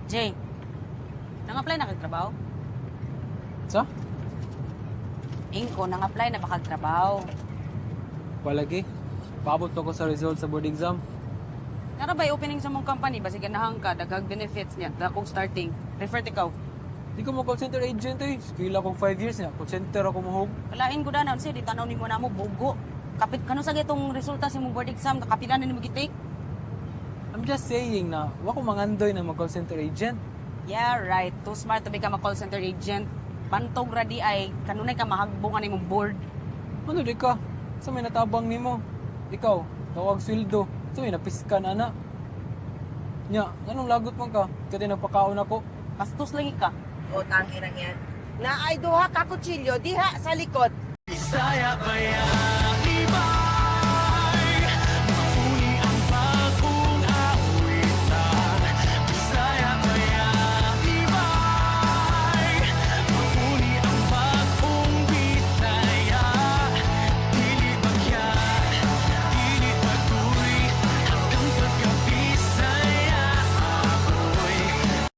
Jay, nang-apply na kag trabaho? Sa? Ingko, nang-apply na ba kag trabaho? Palagi. Paabot ko sa result sa board exam. Nara ba'y opening sa mong company? Basig ganahan ka, daghag benefits niya, dakong starting. Refer ikaw. Di ko mo call center agent eh. Skill akong 5 years niya. Call center ako mohog. Kalain ko dana, unsa di tanaw nimo namo bugo. Kapit kano sa itong resulta sa imong board exam, kakapila na nimo gi-take? I'm just saying na wa ko mangandoy na mag call center agent. Yeah, right. Too smart to become a call center agent. Pantog ra di ay kanunay ka mahagbong ani imong board. Ano di ka? Sa may natabang nimo. Ikaw, tawag sweldo. Sa may napiskan ana. Nya, anong lagot man ka? Kaya nagpakaon ako. Bastos lagi ka. O tangirang yan. Naay duha ka kutsilyo diha sa likod. Bisaya ba yan?